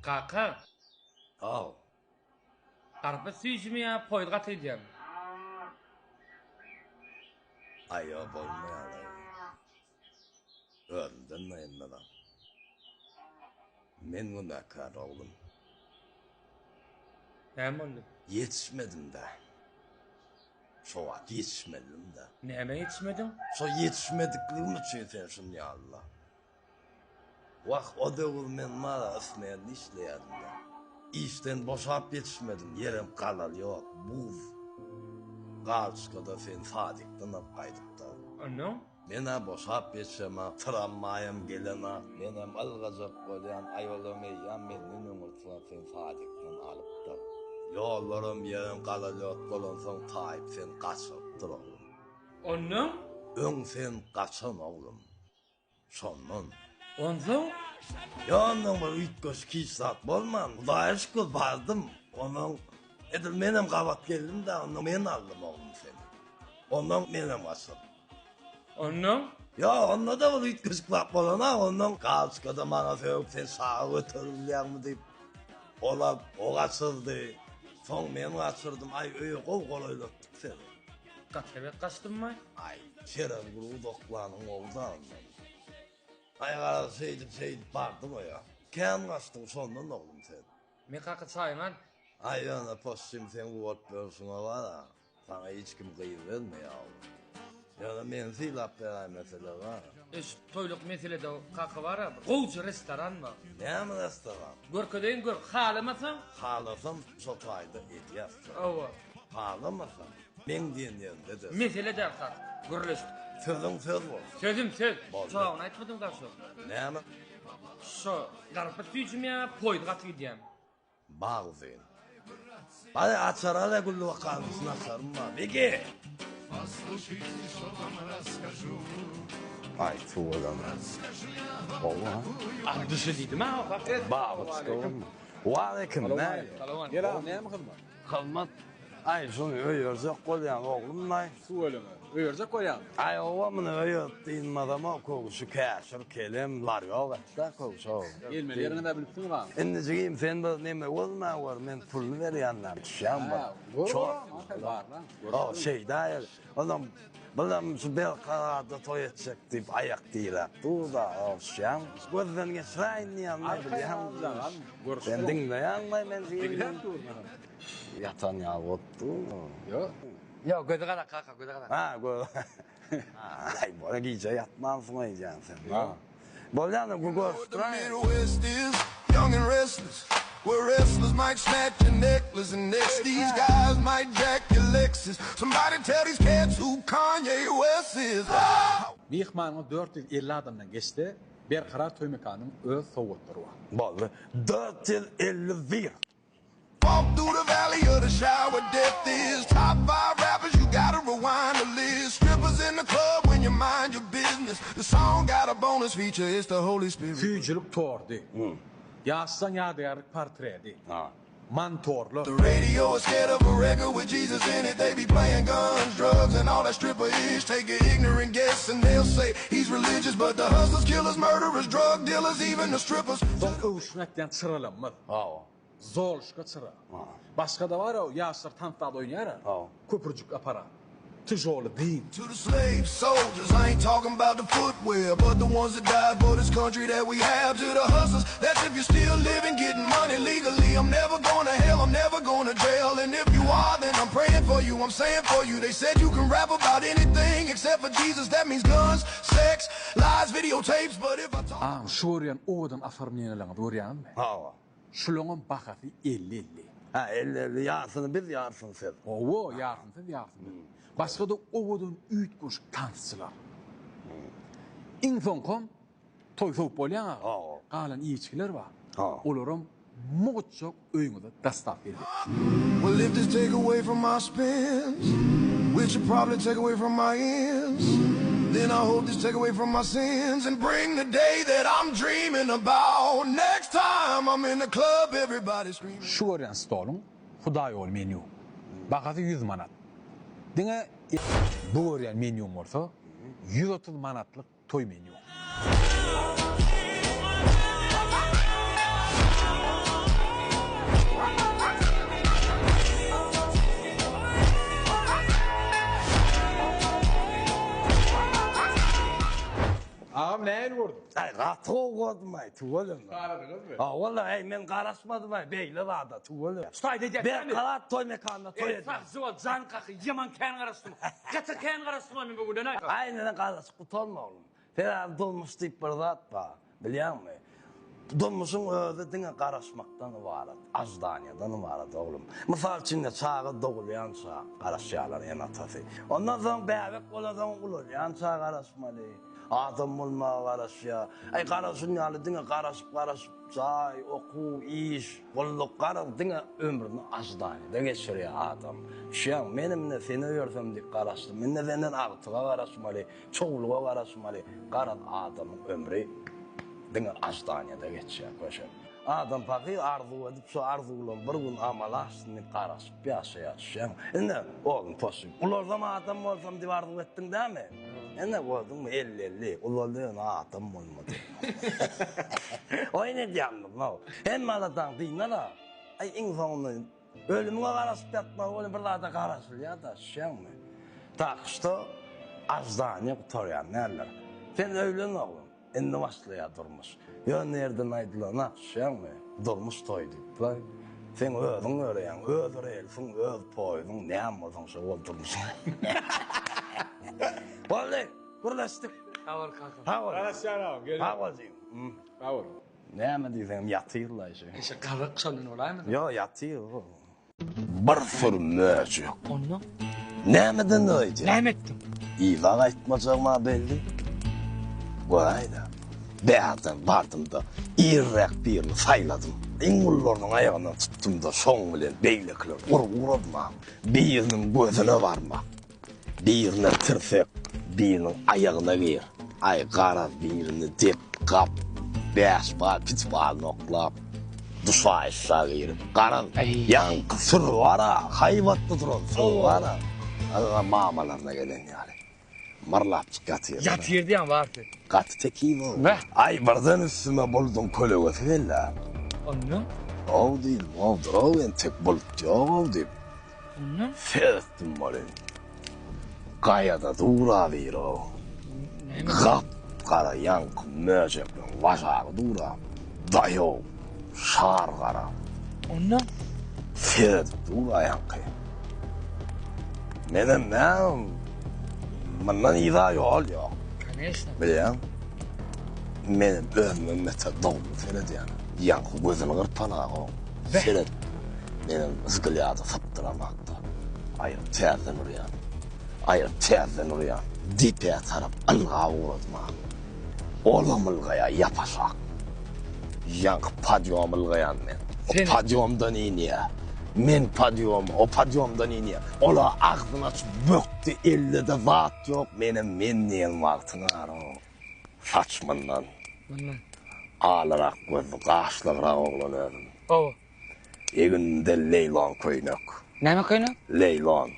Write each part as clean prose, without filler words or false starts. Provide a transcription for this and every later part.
Kaka. Haw. Garpyz süýjümi ýa poýuz gaty gidýärmi? Aý ýok bolmaýar-aý. Özümden-de hemme zat. Men günäkär oglum. Näme boldy? Ýetişmedim-dä. Şo wagt ýetişmelidim-dä. Nämä ýetişmediň? Şo ýetişmedikligim üçin sen şuny ýaly-la. Wah, o döwür men mara ismende işleýärdim-dä. Işden boşap ýetişmedim, ýerem galaly ýok, buz. Galçka-da seni sadikden alyp gaýdypdyr. Onnoň? Men-ä boşap ýetişemok, tramwaýam gelenok, menem ylgajak bolýan, aý olam eýýäm menden öňürti seni sadikden alypdyr. Ýollaram, ýerem galolýot bolansoň taýyp seni gaçyrypdyr, oglum. Onnoň? Öň sen gaçan, oglum. Şondan. Onsoň? Ýa ondan bir üýtgeşik hiç zat bolman, Hudaýa şükür bardym. Ondan edil menem gabat geldim-de, onda men aldym oglum seni. Ondan menem gaçdym. Ondan? Ýa onda-da bir üýtgeşik zat bolan-a, ondan Galçka-da maňa sögüp sen şaga göterilýäňmi diýip, ol-a o gaçyrdy. Soň men gaçyrdym. Aý öýe gowy golaýlatdyk seni. Gaty erbet gaçdymmy? Aý, çerez bir uzaklanyň gowy-da ondan. Aý garaz şeýdip şeýdip bardym oýa. Kän gaçdyň şondan oglum sen. Men kaka çaýyňy al. Aý ýöne poşşym seň bu bolup ýörşüňe bar-a. Saňa hiç kim gyz bermeýär oglum. Ýöne meni sylap beräýmeseler bar. E şu toýluk meselede kaka bar-a bir gowja restoran bar. Näme restoran? Görkezeýin gör, halamasaň. Halasam şo taýda edýäs. Hawa. Halamasaň meň diýen ýerimde edersiň. Mesele däl kaka. Gürleşdik. Sözüň söz bolsun. Sözüm söz. Boldy. Jogabyny aýtmadyň da şo. Näme? Şo garpyz süýjümi ýa poýuz gaty gidýämi? Bag uzyn. Hany açar ala gülli wakanyň açarym bar. Begi! Ay tuwalama. Gowy ha. Al düşe diýdim ha. Bagyç gowumy? Waleýkim. Gel agam näme hyzmat? Hyzmat. Aý şuny öýerjek bolýan oglum aý. Tüweleme. Öýerjek bolýaňmy? Aý owa muny öýerip dynmazam-a köwşi käşir kelem larýok etdä köwşi o. Gelmeli ýeriňiz-ä bilipsiňiz agam. Indi jigim sen bir neme gözme gör men puluny berýän-dä düşýäňmi bir. Gör Çor. agam barlaň. O şeýdä el. Onam bulam şu Berkararda toý etjek diýip aýak diräp dur-da düşýäňmi. Gözden geçiräýin diýýän bilýäňmi. Sen diňleýäňmi men jigim. Diňläp durun agam. Ýatan ýaly bolup dur. Ýok. Ýok, gözi garak kaka, gözi garak. Ha, gö. Aý, bora gije ýatmansyň öýdýän sen. Ha. Bolýan bu görüşdüräý. Young and restless. Where wrestlers might snatch your necklace and next these guys might jack your Lexus. Somebody tell these cats who Kanye West is. Myhmanyňyz 450 adamdan geçse, Berkarar toý mekanynyň öz sowgatlary bar. Boldy. 451. Walk through the valley of the shower death is Top five rappers, you gotta rewind the list Strippers in the club when you mind your business The song got a bonus feature, it's the Holy Spirit Süýjülik tordy. Ýaşlaň ýadygärlik portreti. Mantorlar. The radio is scared of a record with Jesus in it They be playing guns, drugs and all that stripper ish Take an ignorant guess and they'll say he's religious But the hustlers, killers, murderers, drug dealers, even the strippers Soň öwüşgin atýan çyralamyz. Zoluşka çyra. Başga-da bar-ow, ýaşlar tans-zat oýnaýar-a. Köpürjik aparat. Tyžoly dym. To the slave soldiers, I ain't talking about the footwear But the ones that died for this country that we have To the hustlers, that's if you're still living, getting money legally I'm never going to hell, I'm never going to jail And if you are, then I'm praying for you, I'm saying for you They said you can rap about anything except for Jesus That means guns, sex, lies, videotapes But if I talk Agam şu görýän owadan oformleniýalaryňyzy görýäňizmi? Hawa. Şulaňam bahasy elli-elli. Hä, elli-elli, ýarsyny biz, ýarsyny siz. Hawa, ýarsyny siz, ýarsyny biz. Başga-da owadan üýtgeşik tansçylar. Iň soňkam toý sowup bolýaň aga. Hawa. Galan iýip-içgiler bar. Hawa. Olaram mugtjak öýüňize dostawka edýär. Well if this take away from my spins Which will probably take away from my ends Then I hope this take away from my sins And bring the day that I'm dreaming about Next time I'm in the club everybody screaming Şu görýän stoluň Hudaýýoly menýu. Bahasy 100 manat. Diňe bu görýän menýuň bolsa 130 manatlyk toý menýu. Aý gaty gowy gördüm-aý, tüweleme. Haladyňyzmy? Hawa-la, äý men garaşmadym-aý beýle zada, tüweleme. Şu taýda edýäs dälmi? Berkarar toý mekanda toý Eý edýäs. sagja bol jan kaka, ýaman kän garaşdym. Gaty kän garaşdym-aý men bu güne-aý. Aý indi garaşyp gutarma oglum. Sebäbi durmuş diýip bir zat bar. Bilýäňmi? Durmuşyň özi diňe garaşmakdan ybarat, aždaniýadan ybarat oglum. Mysal üçin ine çaga dogulýança garaşýarlar ene-atasy. Ondan soň bäbek bolansoň ulalýança garaşmaly. Adam bolmaga garaşýar. Aý garaşyn ýaly diňe garaşyp-garaşyp jaý, okuw, iş, gulluk garaz diňe ömrüni aždaniýada geçirýär adam. Düşýäňmi? Menem ine seni öýersem diýip garaşdym. Indi senden agtyga garaşmaly. Çowluga garaşmaly, garaz adamyň ömri diňe aždaniýada geçýär köşek. Adam pahyr arzuw edip şo arzuwlam bir gün amala aşsyn diýip garaşyp ýaşaýar düşýäňmi? Ine oglum poşy ularsam adam bolsam diýip arzuw etdiň dämi? Ine gördüňmi elli elli ulaldy ýöne adam bolmady. Oýun edýändir no. Hemme aladaň dynara. Aý iň soňunda Ölümiňe garaşyp ýatmagy welin bir zada garaşylýar-da, düşýäňmi? Tak şto aždaniýa gutarýan däldir. Sen öýlen oglum, indi başlaýar durmuş. Ýöne ýerden aýdylana, düşýäňmi, durmuş toýy diýip-laý. Seň özüň ýöreýäň, öz relsiň, öz poýzuň, näme bolsaň şo bol durmuşyň. Boldy, gürleşdik. Sag bol kaka. Sag bol. Garaşýan agam, gelýän. Sag bol jigim. Sag bol. Näme diýseňem ýatyrlaý şu. Eşe gazyk şondan bolaýmasa. Ýo ýatyr. Bir sürü möjek. Onda? Nämeden öýdýäň? Näme etdiň? Yza gaýtmajagym-a belli. Göräý-dä. Bärden bardym-da, irräk birini saýladym. Iň ulularynyň aýagyndan tutdum-da, şoň bilen beýlekileri urup ugradym-a. Biriniň gözüne barmak. Birine tirsek, biriniň aýagyna gir. Aý, garaz, birini dep, gap, bäş bal, piç balyny oklap, duşaýyşa girip, garaz, ýaňky süri bar-a, haýbatly duran süri bar-a, ynha, mamalaryna gelen ýaly, myrlapjyk ýatyr. Ýatyr diýýäň barysy. Gaty tekiz ol. Beh. Aý, birden üstüme buludyň kölegesi geldi-ä. Ondan? Ow diýdim, owdur-ow, entek bulut ýog-ow diýip. Ondan? Seretdim welin, gaýada dur-a biri-ow. Gap-gara ýaňky möjekleň wažagy dur-a. Daýaw, şar gara. Ondan? Seredip dur-a ýaňky. Menem näme, mundan yza ýol ýok. Koneçno. Bilýäň, menem özümden beter dogumly seredýän. Ýaňky gözüni gyrpan-a-ow. Seret. Menem wzglýady sypdyramakda. Aýryp täzeden urýan. Aýryp täzeden urýan. Depä tarap ylgap ugradym-a. Olam ylgaýar ýapaşak. Ýaňky podýom ylgaýan men. O podýomdan inýär. Men podýoma, o podýomdan inýär. Ol-a agzyny açyp bökdi, elde-de zat ýok. Menem men diýen wagtyň ara-ow. Saç mundan. Mundan. Alarak gözli, gaşlygrak oglan özüm. Hawa. Egninde leýlon köýnek. Näme köýnek? Leýlon.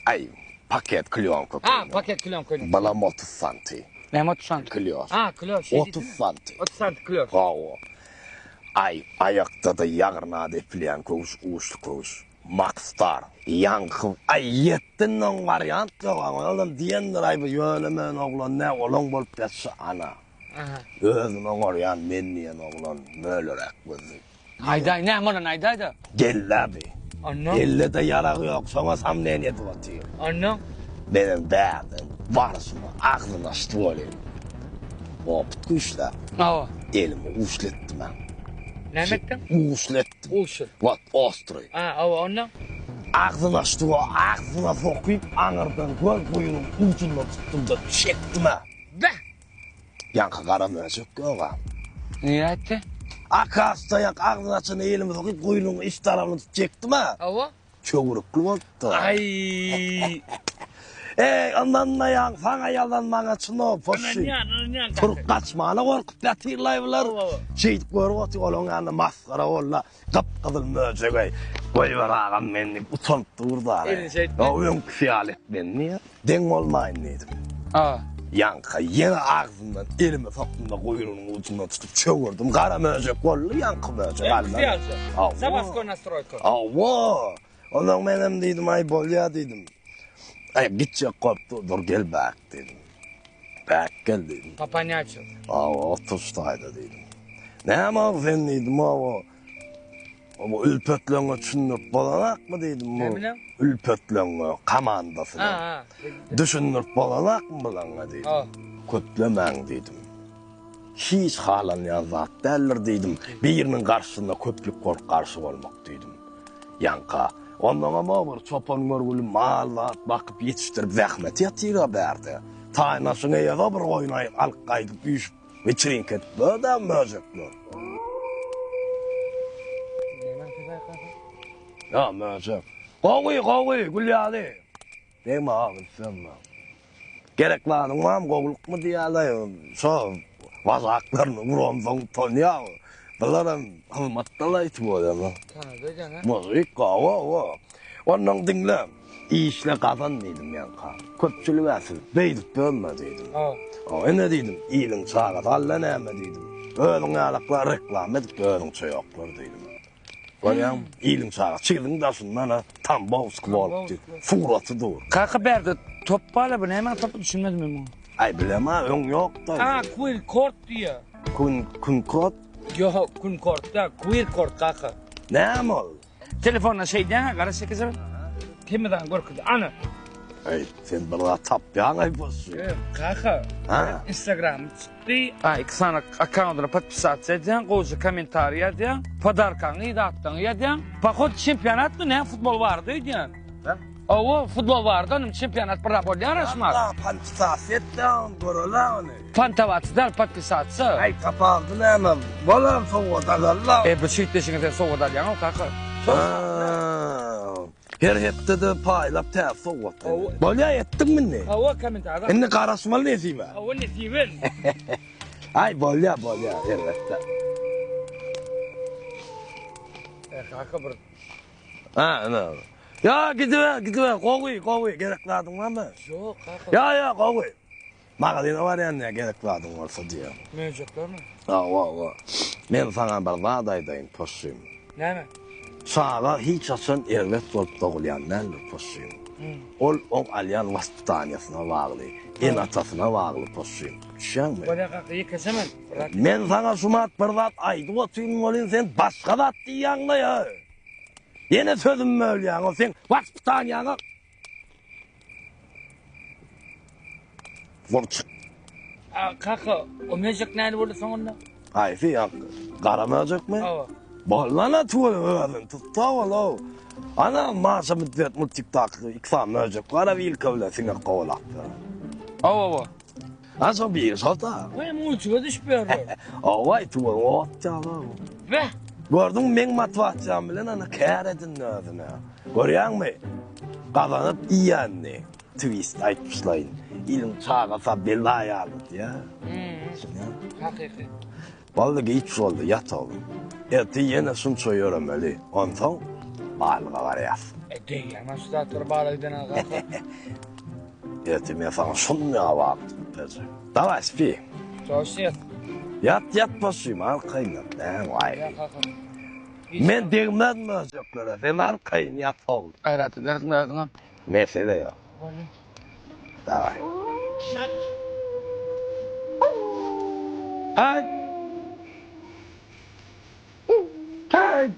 Aý, paket klýonka köýnek. Ha, paket klýonka köýnek. Balam 30 santi. Näme 30 santi? Klýoş. Ha, klýoş. 30 santi. 30 santi klýoş. Hawa. Aý, aýakda-da ýagyrna depilýän köwüş, uçly köwüş. Makstar. Ýaňky, aý, ýetdin oň wariant ýok, olam diýendir, aý, bu ýönemen oglan nä, olaň bolup ýatyşy ana. Aha. Özüni oňarýan men diýen oglan möleräk gözli. Aýdaý, näme bolan aýdaý-da. Gel-dä bi. Onnoň? Elde-de ýarag ýok, şoňa samneniýe edip otyr. Onnoň? Menem bärden barşyma agzyny açdy welin, opyt güýçli-ä. Hawa. Elimi uçly etdim-ä. Näme etdiň? Uçly etdim. Uçly. Wot, ostry. Ha, hawa, onnoň? Agzyny açdy we agzyna sokyp, aňyrdan göz guýrugyň ujundan tutdum-da, çekdim-ä. Beh! Ýaňky gara möjek ýog-a. Nirä gitdi? Akasda ýaňky agzyny açan elimi sokyp, guýrugyň iç tarapyny tutup çekdim-ä. Hawa. Çöwrükli bolupdyr. Aý! Eý, ynanmaýaň, saňa ýalan, maňa çyn-ow, poşşy. Ynanýan, ynanýan. Turup gaçmana gorkup ýatyrlaý bular. Hawa. Şeýdip görüp otyr, olaň ýanynda masgara boldy. Gyp-gyzyl möjek-eý. Goýber agam meni diýip utanyp dur-da. Elini şeýtme. Ýa öňküsi ýaly et meni diýýär. Deň bolmaýyn diýdim. A. Ýaňka ýene agzyndan elimi sokdum-da guýrugynyň ujundan tutup çöwürdim. Gara möjek boldy ýaňky möjek. Öňküsi ýalyja. Zawaskoý nastroýka. Hawa. Onsoň menem diýdim, aý bolýa diýdim. Aý gitjek bolup dur, dur gel bärik diýdim. Bäk gel diýdim. Papanýaço. Hawa, otur şu taýda diýdim. Näme-ow sen diýdim, hawa. Bu ülpetleňe düşündirip bolanakmy diýdim. Näme bilen? Ülpetleňe komandasyna. Ha, ha. Düşündirip bolanakmy bulaňa diýdim. Köplemäň diýdim. Hiç halanýan zat däldir diýdim. Biriniň garşysynda köplük bolup garşy bolmak diýdim. Ýaňka. Onnoňam o bir çopan görgüli mal zat bakyp ýetişdirip zähmeti ýatyr-a bärde. Taýnaşyň eýesi o bir goýun alyp gaýdyp üýşüp Wiçrinka edip bödä möjekler. Ýa möjek. Gowy, gowy, gül ýaly. Degme ha, üstlenme. Gerek zadyň barmy, gowulykmy diýýärler. Şo wazaklaryny uransoň utanýar. Bularam hyzmatda-la iti bolýar. Tanady öýdýän, hä? Muzyk, hawa, hawa. Onnoň diňle. Işle gazan diýdim ýaňka. Köpçülig-ä siz, beýdip dönme diýdim. Hawa, ine diýdim, iliň çagasy alla näme diýdim. Özüň ýalaklar reklama edip özüňçe ýoklar diýdim. Görýäňmi, iliň çagasy çigidiň daşyndan-a Tambowskiý bolup diýip, suraty dur. Kaka bärde top bar-la, bu nämäň topy düşünmedim men muňa. Aý bilemä, öň ýokdy. A, Queen Court diýýär. Kun, Kun-kod? Ýok, Kun-kort däl, Queer-kort kaka. Näme ol? Telefonda şeýdýäň-ä, gara şekilje. Hemme zadyny görkezýär. Ana. Eý, sen bir zat tapýaň-aý bossy. Ýok, kaka. Ha? Instagram çykdy. Ha, iki sany akkauntyna podpisasiýa edýäň, gowja kommentariý ýazýaň, podarkaňy, zatlaňy ýazýaň. Pohod çempionatmy, näme futbol bardy öýdýän. Ha? Hawa, futbol bardy, onuň çempionat bir zat bolýar-a şumat. Allah, podpisasiýa etdä ony, görel-ä ony. Pantowatsy däl, podpisatsa. Aý, tapawudy näme? Bolar sowgat alarlar. E, bu şeýtleşiňe sen sowgat alýaň-ow, kaka. Her hepdede paýlap täze sowgat. Bolýa, etdiňmi indi? Hawa, kommentariýa. Indi garaşmaly nesibä. Hawa, nesibe. Aý, bolýa, bolýa, elbetde. E, kaka bir Ha, ine. Ýa, gidiber, gidiber. Gowy, gowy. Gerek zadyň barmy? Ýok, kaka. Ýa, ýa, gowy. Magazyna barýan diýýär, gerek zadyň bolsa diýýär. Möjeklermi? Hawa, hawa. Men saňa bir zat aýdaýyn, poşşym. Näme? Çaga hiç haçan erbet bolup dogulýan däldir, poşşym. Ol oň alýan waspitaniýasyna bagly, ene-atasyna bagly, poşşym. Düşýäňmi? Bolýa kaka, ýekeje men. Men saňa şumat bir zat aýdyp otyryn welin, sen başga zat diýýäň-le. Ýene sözümi bölýäň, o seň waspitaniýaňa Vur çık. A, kaka, o möjek näli boldy soňunda? Haýsy ýa gara möjekmi? Hawa. Bollana tüwel özüni tutsa bol-ow. Ana Maşa Medwed multikdaky iki sany möjek bar-a wilka bilen siňek kowalap ýör. Hawa, hawa. Ana şo biri şo-da. Goý, multige düşüp ýörler. Hawa, tüwel ot ýaly. Beh! Gördüňmi meň motiwasiýam bilen ana kär edindi özüne. Görýäňmi? Gazanyp iýenini. Twist aýtmyşlaýyn. Iliň çagasa bela ýaly diýýä. Hakyky. Boldy giç boldy ýat oglum. Ertir ýene şunça ýöremeli. Onsoň balyga barýas. E degýäň şu zatlara balyga giden kaka. Ertir men saňa şunça wagt berjek. Daway spi. Joş ýat. Ýat ýat boşym arkaýyn ýat. Näme waý. Ýa kaka. Men degmez möjeklere sen arkaýyn ýat oglum. Gaýrat edersiň özüňem. Mesele ýok. Daway. Aý. Aý.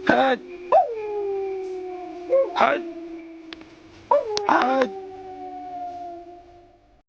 Aý. Aý. Aý.